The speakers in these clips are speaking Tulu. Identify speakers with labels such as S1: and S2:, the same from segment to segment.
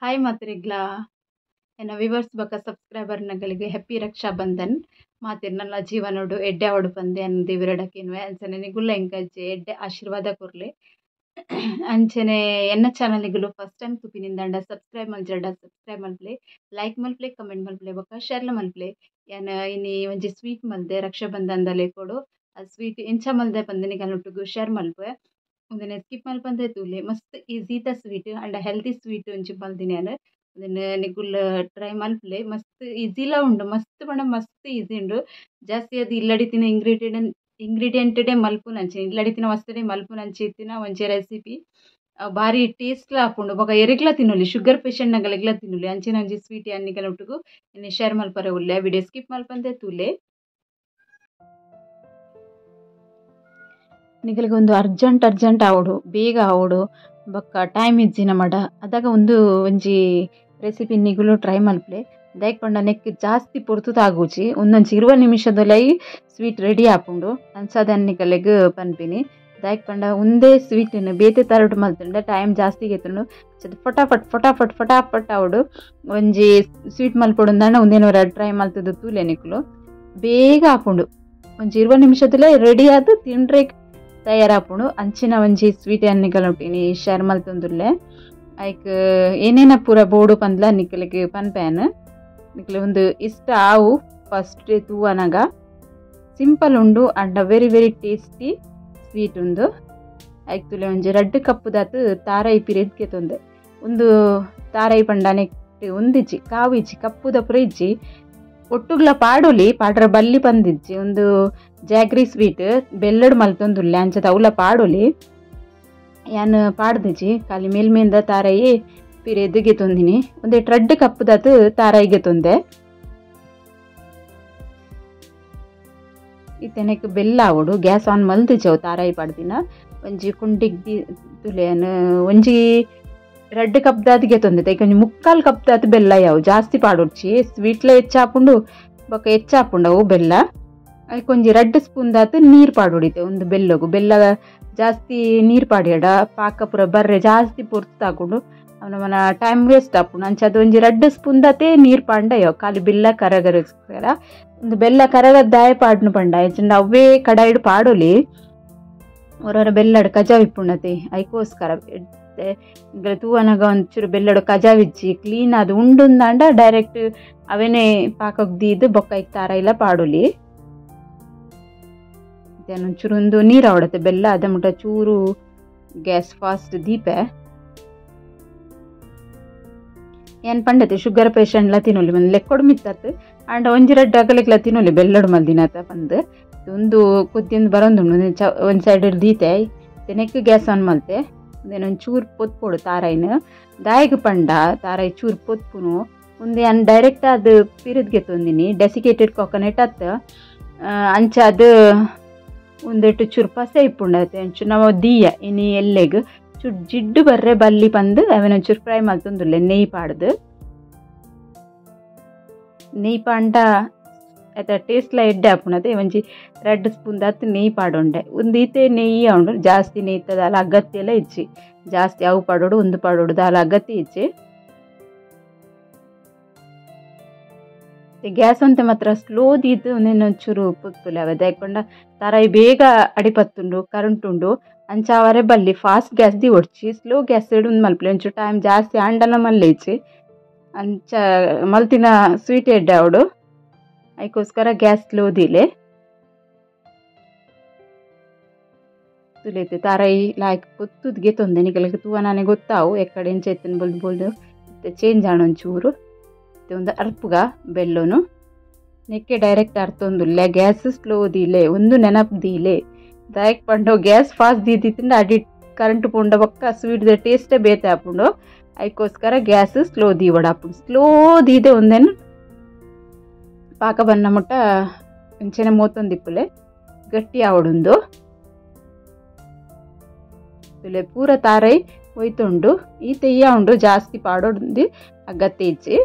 S1: Hi ಮಾತ್ರಿಗ್ಲಾ ಎನ್ನ ವಿವರ್ಸ್ ಬಕ ಸಬ್ಸ್ಕ್ರೈಬರ್ ನಗಲಿಗೆ ಹ್ಯಾಪಿ ರಕ್ಷಾ ಬಂಧನ್. ಮಾತಿರ್ನಲ್ಲ ಜೀವನೋಡು ಎಡ್ಡೆ ಅವಡು ಪಂದೆ ಅನ್ನ ದೇವಿರಡಕೇನ್ವೆ ಅಂಚನೆ ನಿಗುಲ್ಲ ಎಂಕಜ್ಜೆ ಎಡ್ಡೆ ಆಶೀರ್ವಾದ ಕೊರ್ಲೆ. ಅಂಚನೆ ಎನ್ನ ಚಾನಲ್ಗಳು ಫಸ್ಟ್ ಟೈಮ್ ತುಪಿನಿಂದಂಡ ಸಬ್ಸ್ಕ್ರೈಬ್ ಮಲ್ಜಡ ಸಬ್ಸ್ಕ್ರೈಬ್ ಮಲ್ಪ್ಲೆ, ಲೈಕ್ ಮಲ್ಪ್ಲೆ, ಕಮೆಂಟ್ ಮಲ್ಪ್ಲೆ ಬೊಕ್ಕ ಶೇರ್ಲ ಮಲ್ಪ್ಲೆ. ಯಾನ್ ಇನಿ ಒಂಜಿ ಸ್ವೀಟ್ ಮಲ್ದೆ ರಕ್ಷಾ ಬಂಧನದ ಲೇಕೊಡು ಆ ಸ್ವೀಟ್ ಎಂಚ ಮಲ್ದೆ ಪಂದ್ ನಿಗಲ್ನೊಟ್ಟುಗು ಶೇರ್ ಮಲ್ಪುವೆ. ಉಂದೆನೆ ಸ್ಕಿಪ್ ಮಲ್ಪಂದೆ ತೂಲೆ ಮಸ್ತ್ ಈಸಿತ sweet and healthy sweet ಒಂಜಿ ಮಲ್ದಿನಿ ಯಾನ್. ಉಂದೆನ್ ನಿಗುಲ್ ಟ್ರೈ ಮಲ್ಪಲೆ ಮಸ್ತ್ ಈಸಿಲ ಉಂಡು, ಮಸ್ತ್ ಪಂಡ ಮಸ್ತ್ ಈಸಿ ಉಂಡು. ಜಾಸ್ತಿ ಅದು ಇಲ್ಲಡಿತಿನ ಇಂಗ್ರೀಡಿಯೆಂಟೇ ಮಲ್ಪುನಂಚಿ ಇಲ್ಲಡಿತಿನ ವಸ್ತುಡೇ ಮಲ್ಪುನಂಚಿ ಇತ್ತಿನ ಒಂಜಿ ರೆಸಿಪಿ ಬಾರಿ ಟೇಸ್ಟ್ಲ ಆಪುಂಡು. ಬೊಕ ಎರೆಗ್ಲ ತಿನ್ನೊಲಿ, ಶುಗರ್ ಪೇಷಂಟ್ ನಗಲೆಗ್ಲ ತಿನ್ನೊಲಿ. ಅಂಚಿನ ಒಂಜಿ ಸ್ವೀಟ್ ಯಾನ್ ನಿಗಲ್ನೊಟ್ಟುಗು ಇನಿ ಶೇರ್ ಮಲ್ಪರೆ ಉಲ್ಲೆ. ವಿಡಿಯೋ ಸ್ಕಿಪ್ ಮಲ್ಪಂದೆ ತೂಲೆ. ನಿಗಲಿಗೆ ಒಂದು ಅರ್ಜೆಂಟ್ ಅರ್ಜೆಂಟ್ ಆವೊಡು, ಬೇಗ ಆವೊಡು, ಬೊಕ್ಕ ಟೈಮ್ ಇಜ್ಜಿ ನಮಡ ಅದಾಗ ಒಂದು ಒಂಜಿ ರೆಸಿಪಿ ನಿಗುಲು ಟ್ರೈ ಮಲ್ಪಲೆ. ದಾಯೆಗ್ ಪಂಡ ನೆಕ್ಕ್ ಜಾಸ್ತಿ ಪೊರ್ತು ತಾಗುಜಿ, ಒಂದೊಂಜಿ 20 ನಿಮಿಷದೊಲೈ ಸ್ವೀಟ್ ರೆಡಿ ಆಪುಂಡು. ಅಂಚಾದ್ ಯಾನ್ ನಿಕಲೆಗ್ ಪನ್ಪಿನಿ. ದಾಯೆಗ್ ಪಂಡ ಉಂದೇ ಸ್ವೀಟ್ನ್ ಬೇತೆ ತರಟ್ ಮಲ್ತುಂಡ ಟೈಮ್ ಜಾಸ್ತಿ ಗೆತ್ತುಂಡು. ಫಟಾಫಟ್ ಫಟಾಫಟ್ ಫಟಾಫಟ್ ಆವೊಡು. ಒಂಜಿ ಸ್ವೀಟ್ ಮಲ್ಪೊಡು ಅಂದಾಂಡ ಉಂದೆನ್ ಒರ ಟ್ರೈ ಮಲ್ತುದು ತೂಲೆ ನಿಕುಲು, ಬೇಗ ಆಪುಂಡು. ಒಂಜಿ 20 ನಿಮಿಷದೊಲೈ ರೆಡಿ ಆದ್ ತಿಂಡ್ರೆ ತಯಾರಾಪುಂಡು. ಅಂಚಿನ ಒಂಜಿ ಸ್ವೀಟ್ ಯಾನ್ ನಿಕಲ್ನೊಟ್ಟಿಗೆ ಶೇರ್ ಮಲ್ತೊಂದುಲ್ಲೆ. ಐಕ್ ಏನೇನ ಪೂರ ಬೋಡು ಪಂದ್ಲ ನಿಕಲೆಗ್ ಪನ್ಪೆ. ನಿಕಲೆ ಒಂದು ಇಷ್ಟ ಆವು ಫಸ್ಟ್ ತೂವನಗ. ಸಿಂಪಲ್ ಉಂಡು and very very tasty sweet ಉಂಡು. ಐಕ್ ತುಲೆ ಒಂಜಿ 2 ಕಪ್ಪುದಾತ್ ತಾರಾಯಿ ಪಿರೆದ್ಕೆ ತೊಂದೆ. ಒಂದು ತಾರಾಯಿ ಪಂಡ ನೆಕ್ಟ್ ಒಂದಿಜ್ಜಿ ಕಾವು ಇಜ್ಜಿ ಕಪ್ಪುದ ಪೂರ ಇಜ್ಜಿ, ಒಟ್ಟುಗ್ಲ ಪಾಡೊಲಿ ಪಾಡ್ರ ಬಲ್ಲಿ ಪಂದಿಜ್ಜಿ. ಒಂದು ಜಾಗ್ರಿ ಸ್ವೀಟ್ ಬೆಲ್ಲಡ್ ಮಲ್ತೊಂದುಲ್ಲೆ ಅಂಚದ ಅವ್ಲ ಪಾಡೊಲಿ, ಯಾನ್ ಪಾಡ್ದಿಜ್ಜಿ. ಖಾಲಿ ಮೇಲ್ಮೇಂದ ತಾರಾಯಿ ಪಿರೆದ್ ಗೆತೊಂದಿನಿ. ಒಂದೆಟ್ 2 ಕಪ್ಪುದಾತ್ ತಾರಾಯಿ ಗೆತೊಂದೆ. ಇತ್ತೆ ನೆಕ್ ಬೆಲ್ಲ ಆವೊಡು. ಗ್ಯಾಸ್ ಆನ್ ಮಲ್ದಿಜ್ಜಿ ಅವು ತಾರಾಯಿ ಪಾಡ್ದಿನ. ಒಂಜಿ ಕುಂಡಿಗ್ ತುಲೆ ಯಾನ್ ಒಂಜಿ 2 ಕಪ್ದಾತ್ ಗೆತೊಂದೆ. ಐಕ್ ಒಂಜಿ 3/4 ಕಪ್ದಾತ್ ಬೆಲ್ಲ ಯಾವು ಜಾಸ್ತಿ ಪಾಡೊಡ್ಚಿ, ಸ್ವೀಟ್ಲ ಹೆಚ್ಚಾಪುಂಡು ಬೊಕ ಹೆಚ್ಚಾಪುಂಡು ಅವು ಬೆಲ್ಲ. ಐಕ್ ಒಂಜಿ 2 ಸ್ಪೂನ್ ದಾತ್ ನೀರು ಪಾಡೊಡಿತೆ ಒಂದು ಬೆಲ್ಲಗು. ಬೆಲ್ಲ ಜಾಸ್ತಿ ನೀರು ಪಾಡ್ಯಡ ಪಾಕ ಪೂರ ಬರ್ರೆ ಜಾಸ್ತಿ ಪೊರ್ತು ತಾಕೊಂಡು ನಮನ ಟೈಮ್ ವೇಸ್ಟ್ ಆಪುಂಡು. ಅಂಚಾದ್ ಒಂಜಿ 2 ಸ್ಪೂನ್ ದಾತೆ ನೀರು ಪಾಂಡ ಯಾವು ಖಾಲಿ ಬೆಲ್ಲ ಕರಗರೋಸ್ಕರ. ಒಂದು ಬೆಲ್ಲ ಕರಗದ ದಾಯ ಪಾಡ್ನು ಪಂಡ ಅಂಚ ಅವೇ ಕಡಾಯಿಡ್ ಪಾಡೊಲಿ. ಹೊರೊರ ಬೆಲ್ಲಡ್ ಕಜಾವ್ ಇಪ್ಪುಂಡತೆ ಐಕೋಸ್ಕರ ತೂವನಗ ಒಂಚೂರು ಬೆಲ್ಲಡು ಕಜಾವಿಜ್ಜಿ ಕ್ಲೀನ್ ಅದು ಉಂಡುಂದಾಂಡ ಡೈರೆಕ್ಟ್ ಅವೇನೆ ಪಾಕಕ್ ದೀದ್ ಬೊಕ್ಕ ಐಕ್ ತಾರಾಯಿಲ ಪಾಡೊಲಿ. ಒಂಚೂರು ಒಂದು ನೀರು ಆವಡತ್ತೆ ಬೆಲ್ಲ ಅದ ಮುಟ್ಟ ಚೂರು ಗ್ಯಾಸ್ ಫಾಸ್ಟ್ ದೀಪೆ. ಏನ್ ಪಂಡತೆ ಶುಗರ್ ಪೇಷಂಟ್ಲ ತಿನ್ನೊಲಿ ಮಂದ್ ಲೆಕ್ಕೊಡು ಮಿತ್ತತ್ ಆಂಡ ಒಂಜಿ 2 ಅಗಲೆಗ್ಲ ತಿನ್ನೊಲಿ ಬೆಲ್ಲಡು ಮಲ್ದಿನತ ಪಂದ್. ಒಂದು ಕೊದ್ದಿಂದು ಬರೊಂದುಂಡು ಒಂಜಿ ಸೈಡ್ ದೀತೆ. ನೆಕ್ ಗ್ಯಾಸ್ ಆನ್ ಮಲ್ತೆ. ಒಂಚೂರು ಚೂರು ಪೊತ್ಪೊಡು ತಾರಾಯಿನ. ದಾಯೆಗ್ ಪಂಡ ತಾರಾಯಿ ಚೂರು ಪೊತ್ಪುನು ಉಂದು ಯಾನ್ ಡೈರೆಕ್ಟ್ ಅದು ಪಿರಿದ್ ಗೆತೊಂದಿನಿ. ಡೆಸಿಕೇಟೆಡ್ ಕೊಕೊನಟ್ ಅತ್ ಅಂಚಾದ್ ಉಂದೆಟ್ ಚೂರು ಪಸೆ ಇಪ್ಪುಂಡತೆ. ಒಂಚೂರು ನಮ ದೀಯ ಇನಿ ಎಲ್ಲೆಗ್ ಚೂರು ಜಿಡ್ಡು ಬರ್ರೆ ಬಲ್ಲಿ ಪಂದ್ ಅವೆನ್ ಒಂಚೂರು ಫ್ರೈ ಮಲ್ತೊಂದುಲ್ಲೆ ನೆಯ್ ಪಾಡ್ದು. ನೆಯ್ ಪಾಂಡ ಐತ ಟೇಸ್ಟ್ಲ ಎಡ್ಡೆ ಆಪುಂಡತೆ. ಒಂಜಿ 2 ಸ್ಪೂನ್ ದಾತ್ ನೆಯ್ ಪಾಡೊಂಡೆ. ಒಂದು ಈತೆ ನೆಯ್ಯಿ ಉಂಡು, ಜಾಸ್ತಿ ನೆಯ್ ದಾಲ ಅಗತ್ಯ ಎಲ್ಲ ಇಜ್ಜಿ. ಜಾಸ್ತಿ ಅವು ಪಾಡೊಡು ಉಂದು ಪಾಡೊಡು ದಾಲ ಅಗತ್ಯ ಇಜ್ಜಿ. ಗ್ಯಾಸ್ ಅಂತೆ ಮಾತ್ರ ಸ್ಲೋ ದೀದ್ ಒಂದೇನು ಒಂಚೂರು ಪೊತ್ತುಲೆ ಅವೆ. ದಾಯೆಗ್ ಪಂಡ ತಾರಾಯಿ ಬೇಗ ಅಡಿಪತ್ತುಂಡು ಕರೆಂಟ್ ಉಂಡು. ಅಂಚ ಆವರೆ ಬಲ್ಲಿ ಫಾಸ್ಟ್ ಗ್ಯಾಸ್ ದೀವೊಡ್ಚಿ, ಸ್ಲೋ ಗ್ಯಾಸ್ ಉಂದು ಮಲ್ಪಲೆ. ಒಂಚೂರು ಟೈಮ್ ಜಾಸ್ತಿ ಆಂಡಲ ಮಲ್ಲೆ ಇಜ್ಜಿ. ಅಂಚ ಮಲ್ತಿನ ಸ್ವೀಟ್ ಎಡ್ಡೆ ಆವೊಡು. ಐಕೋಸ್ಕರ ಗ್ಯಾಸ್ ಸ್ಲೋ ದೀಲೆ. ತುಲೈತೆ ತಾರಾಯಿ ಲಾಯ್ಕ್ ಪೊತ್ತುದ್ ಗೆತೊಂದೆ. ನಿಕಲೆಗ್ ತೂವನಾನೆ ಗೊತ್ತಾವು ಎಕ್ಕಡೆ ಎಂಚ ಇತ್ತುಂಡು ಬೊಲ್ದು ಬೊಲ್ದು ಚೇಂಜ್ ಆಂಡ್ ಒಂಚೂರು. ಒಂದು ಅರ್ಪುಗ ಬೆಲ್ಲನು ನೆಕ್ಕೆ ಡೈರೆಕ್ಟ್ ಅರ್ತೊಂದುಲ್ಲೆ. ಗ್ಯಾಸ್ ಸ್ಲೋ ದೀಲೆ, ಒಂದು ನೆನಪು ದೀಲೆ. ದಾಯೆಗ್ ಪಂಡ ಗ್ಯಾಸ್ ಫಾಸ್ಟ್ ದೀದಿತ್ತಿಂಡ ಅಡಿ ಕರೆಂಟ್ ಪೋಂಡ ಬೊಕ್ಕ ಸ್ವೀಟ್ ಟೇಸ್ಟೇ ಬೇತೆ ಆಪುಂಡು. ಐಕೋಸ್ಕರ ಗ್ಯಾಸ್ ಸ್ಲೋ ದೀವೊಡಾಪುಂಡು. ಸ್ಲೋ ದೀದೆ ಒಂದೇನು ಪಾಕ ಬನ್ನ ಮುಟ್ಟ ಇಂಚೆನೆ ಮೋತೊಂದಿಪ್ಪುಲೆ ಗಟ್ಟಿ ಆವೊಡುಂದು. ಪೂರ ತಾರೈ ಒಯ್ತುಂಡು. ಈ ತೆಯ್ಯ ಉಂಡು ಜಾಸ್ತಿ ಪಾಡೊಡುಂದು ಅಗತ್ಯ ಇಜ್ಜಿ.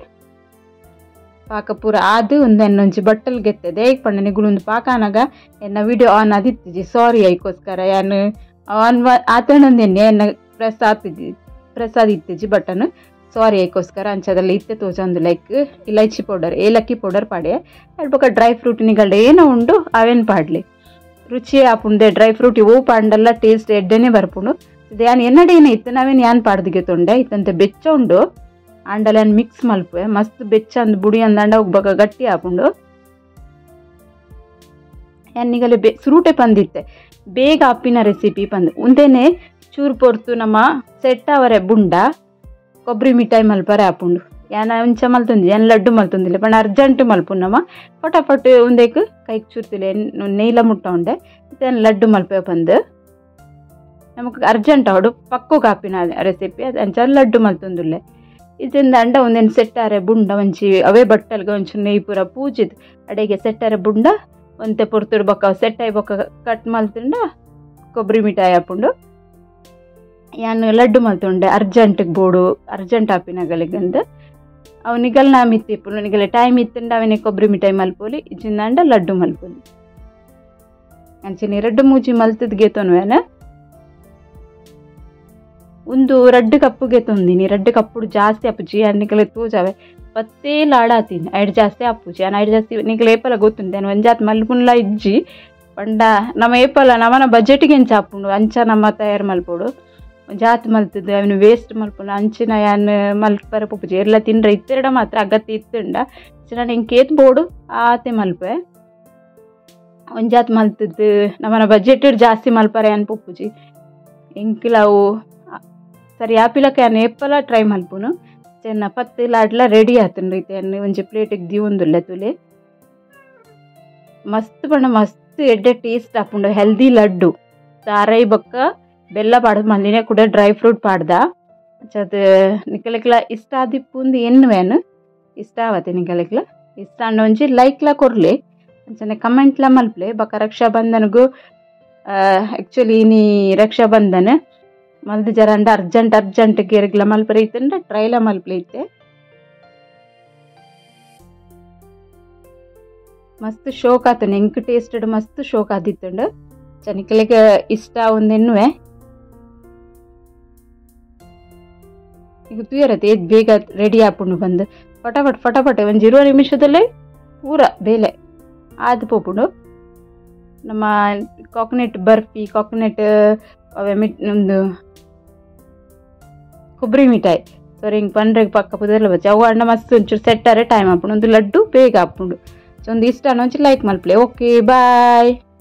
S1: ಪಾಕ ಪೂರ ಆದ್ ಒಂದೆನ್ನೊಂಜಿ ಬಟ್ಟಲ್ ಗೆತ್ತದೆ. ದಾಯೆಗ್ ಪಂಡ ನಿಗುಲು ಉಂದು ಪಾಕ ಆನಗ ಎನ್ನ ವಿಡಿಯೋ ಆನ್ ಆದಿತ್ತಿಜಿ, ಸಾರಿ ಐಕೋಸ್ಕರ. ಯಾನ್ ಆನ್ ಆತಣಂದೆನ್ನೆ ಎನ್ನ ಪ್ರೆಸ್ ಆತಿಜಿ, ಪ್ರೆಸ್ ಆದಿತ್ತಿಜಿ ಬಟನ್. ಸಾರಿ ಐಕೋಸ್ಕರ ಅಂಚದಲ್ಲಿ ಇತ್ತೆ ತೋಜೊಂದು ಲೈಕ್ ಇಲೈಚಿ ಪೌಡರ್ ಏಲಕ್ಕಿ ಪೌಡರ್ ಪಾಡೆ ಬೊಕ ಡ್ರೈ ಫ್ರೂಟ್ ನಿಗಲ್ಡ ಏನೋ ಉಂಡು ಅವೇನು ಪಾಡ್ಲಿ ರುಚಿ ಆಪುಂಡೆ ಡ್ರೈ ಫ್ರೂಟ್ ಇವು ಪಾಂಡಲ್ಲ ಟೇಸ್ಟ್ ಎಡ್ಡೆನೆ ಬರ್ಪುಂಡು ಯಾನ್ ಎನ್ನಡೇನೆ ಇತ್ತು ನಾವೇನು ಯಾನ್ ಪಾಡ್ದಿಗೆ ತೊಂಡೆ ಇತ್ತಂತೆ ಬೆಚ್ಚ ಉಂಡು ಆಂಡಲ ಯಾನ್ ಮಿಕ್ಸ್ ಮಲ್ಪುವೆ ಮಸ್ತ್ ಬೆಚ್ಚ ಅಂದ್ ಬುಡಿ ಅಂದಂಡ ಬೊಕ ಗಟ್ಟಿ ಆಪುಂಡು ಯಾನ್ ನಿಗಲೆ ಸುರೂಟೆ ಪಂದಿತ್ತೆ ಬೇಗ ಅಪ್ಪಿನ ರೆಸಿಪಿ ಪಂದು ಉಂದೇನೆ ಚೂರು ಪೊರ್ತು ನಮ್ಮ ಸೆಟ್ ಅವರೆ ಬುಂಡ ಕೊಬ್ಬರಿ ಮಿಠಾಯಿ ಮಲ್ಪರೆ ಆಪುಂಡು ಯಾನ ಒಂಚ ಮಲ್ತೊಂದು ಯಾನ್ ಲಡ್ಡು ಮಲ್ತೊಂದಿಲ್ಲ ಪಂಡ ಅರ್ಜೆಂಟ್ ಮಲ್ಪುನಮ್ಮ ಫಟಾಫಟ್ ಉಂದೇಕ್ ಕೈಗೆ ಚೂರ್ತಿಲ್ಲ ನೆಯ್ಲ ಮುಟ್ಟ ಉಂಡೆ ಯಾನ್ ಲಡ್ಡು ಮಲ್ಪೆ ಪಂದು ನಮಕ್ ಅರ್ಜೆಂಟ್ ಅವಡು ಪಕ್ಕು ಕಾಪಿನ ರೆಸಿಪಿ ಅಂಚ ಲಡ್ಡು ಮಲ್ತೊಂದುಲ್ಲೆ ಇದರಿಂದ ಅಂಡ ಒಂದೇನು ಸೆಟ್ಟಾರೆ ಬುಂಡ ಒಂಚಿ ಅವೇ ಬಟ್ಟಲ್ಗೆ ಒಂಚೂರು ನೆಯ್ ಪೂರ ಪೂಜಿದ್ ಅಡೆಗೆ ಸೆಟ್ಟಾರೆ ಬುಂಡ ಒಂತೆ ಪೊರ್ತುಡು ಬೊಕ್ಕ ಸೆಟ್ಟಾಯಿ ಬೊಕ್ಕ ಕಟ್ ಮಲ್ತುಂಡ ಕೊಬ್ಬರಿ ಮಿಠಾಯಿ ಆಪುಂಡು ಯಾನ್ ಲಡ್ಡು ಮಲ್ತುಂಡೆ ಅರ್ಜೆಂಟ್ಗೆ ಬೋಡು ಅರ್ಜೆಂಟ್ ಆಪಿನಗಲಿಗಂದು ಅವು ನಿಗಲ್ ನಾ ಮಿತ್ತಿಪ್ಪುಂಡು ನಿಗಲೆ ಟೈಮ್ ಇತ್ತುಂಡ ಅವನೇ ಕೊಬ್ಬರಿ ಮಿಠಾಯಿ ಮಲ್ಪೊಲಿ ಇಜ್ಜಿಂದಾಂಡ ಲಡ್ಡು ಮಲ್ಪೊಲಿ ಅಂಚನೆ ರಡ್ಡು ಮೂಜಿ ಮಲ್ತದ ಗೇತೊನುವೇನ ಒಂದು ರಡ್ಡು ಕಪ್ಪುಗೆ ತೊಂದಿನಿ ರಡ್ಡು ಕಪ್ಪುಡು ಜಾಸ್ತಿ ಅಪ್ಪುಜಿ ನಿಗಲೆ ತೋಜಾವೆ ಪತ್ತೇ ಲಾಡಾತೀನಿ ಐಡ್ ಜಾಸ್ತಿ ಅಪ್ಪುಜಿ ಅನ್ ಐಡ್ ಜಾಸ್ತಿ ನಿಗಲೆ ಏಪಲ ಗೊತ್ತುಂಟು ನಾನು ಒಂಜಾತ್ ಮಲ್ಪುನ್ಲ ಇಜ್ಜಿ ಪಂಡ ನಮ್ಮ ಏಪಲ ನಮ್ಮನ ಬಜೆಟ್ಗೆ ಎಂಚ ಆಪುಂಡು ಅಂಚ ನಮ್ಮ ತಯಾರು ಮಲ್ಪೊಡು ಜಾತ್ ಮಲ್ತದ್ದು ಅವನು ವೇಸ್ಟ್ ಮಲ್ಪುಂಡು ಅಂಚಿನ ಯಾನ್ ಮಲ್ಪರ ಪುಪ್ಪುಜಿ ಎಲ್ಲ ತಿಂಡ್ರೆ ಇತ್ತೆರಡ ಮಾತ್ರ ಅಗತ್ಯ ಇತ್ತುಂಡ ನಾನು ಹಿಂಗೆ ಬೋಡು ಆತೆ ಮಲ್ಪೆ ಒಂಜಾತ್ ಮಲ್ತದ್ದು ನಮ್ಮನ ಬಜೆಟ್ ಜಾಸ್ತಿ ಮಲ್ಪರ ಯಾನ್ ಪುಪ್ಪುಜಿ ಎಂಕ್ಲವು ಸರಿ ಆಪಿಲಕ್ಕೆ ಯಾನ್ ಏಪಲ ಟ್ರೈ ಮಲ್ಪುನು ಚೆನ್ನ ಪತ್ತು ಲಾಡ್ಲ ರೆಡಿ ಆತುಂಡು ಇತ್ತೆ ಒಂಜಿ ಪ್ಲೇಟಿಗೆ ದೀವೊಂದುಲ್ಲೆ ತುಲೆ ಮಸ್ತ್ ಪಂಡ ಮಸ್ತ್ ಎಡ್ಡೆ ಟೇಸ್ಟ್ ಆಪುಂಡು ಹೆಲ್ದಿ ಲಡ್ಡು ತಾರೈ ಬೊಕ್ಕ ಬೆಲ್ಲ ಪಾಡ್ದು ಮಲ್ದಿನೆ ಕೂಡ ಡ್ರೈ ಫ್ರೂಟ್ ಪಾಡ್ದ ಅದು ನಿಕಲೆಕ್ಲ ಇಷ್ಟ ಆದಿಪ್ಪುಂದು ಎನ್ನುವೇನು ಇಷ್ಟ ಆವತ್ತೆ ನಿಕಲೆಕ್ಲ ಇಷ್ಟ ಅಂಡ ಒಂಜಿ ಲೈಕ್ಲ ಕೊರ್ಲಿ ಅಂಚನೆ ಕಮೆಂಟ್ಲ ಮಲ್ಪ್ಲೆ ಬೊಕ್ಕ ರಕ್ಷಾಬಂಧನಗೂ ಆ್ಯಕ್ಚುಲಿ ನೀ ರಕ್ಷಾಬಂಧನ ಮಲ್ದು ಜರ ಅಂಡ ಅರ್ಜೆಂಟ್ ಅರ್ಜೆಂಟ್ ಗೇರ್ಗ್ಲ ಮಲ್ಪರೆ ಇತ್ತಂಡ ಟ್ರೈಲ ಮಲ್ಪ್ಲೆ ಇತ್ತೆ ಮಸ್ತ್ ಶೋಕ್ ಆತನೆ ಎಂಕ್ ಟೇಸ್ಟೆಡ್ ಮಸ್ತ್ ಶೋಕ್ ಆದಿತ್ತುಂಡು ಚನಿಕಲೆಗ್ ಇಷ್ಟ ಒಂದೆನ್ನುವೆ ಈಗ ತೂಯರತ್ತೆ ಏತ್ ಬೇಗ ರೆಡಿ ಆಪುಂಡು ಬಂದು ಫಟಾಫಟ್ ಫಟಾಫಟ್ ಒಂಜಿ 20 ನಿಮಿಷದಲ್ಲೇ ಪೂರ ಬೇಲೆ ಆದ್ ಪೋಪುಂಡು ನಮ್ಮ ಕೋಕೋನಟ್ ಬರ್ಫಿ ಕೋಕೋನಟ್ ಅವೇ ಒಂದು ಕೊಬ್ಬರಿ ಮಿಠಾಯಿ ಸಾರಿ ಹಿಂಗೆ ಪಂಡ್ರೆಗ್ ಪಕ್ಕ ಪುದರ್ಲ ಬಚ್ಚ ಅವು ಅಣ್ಣ ಮಸ್ತ್ ಒಂಚೂರು ಸೆಟ್ ಆರೆ ಟೈಮ್ ಆಪುಂಡು ಒಂದು ಲಡ್ಡು ಬೇಗ ಆಪುಂಡು ಸೊ ಒಂದು ಇಷ್ಟ ಒಂಚೂರು ಲೈಕ್ ಮಲ್ಪಲೆ. Okay bye.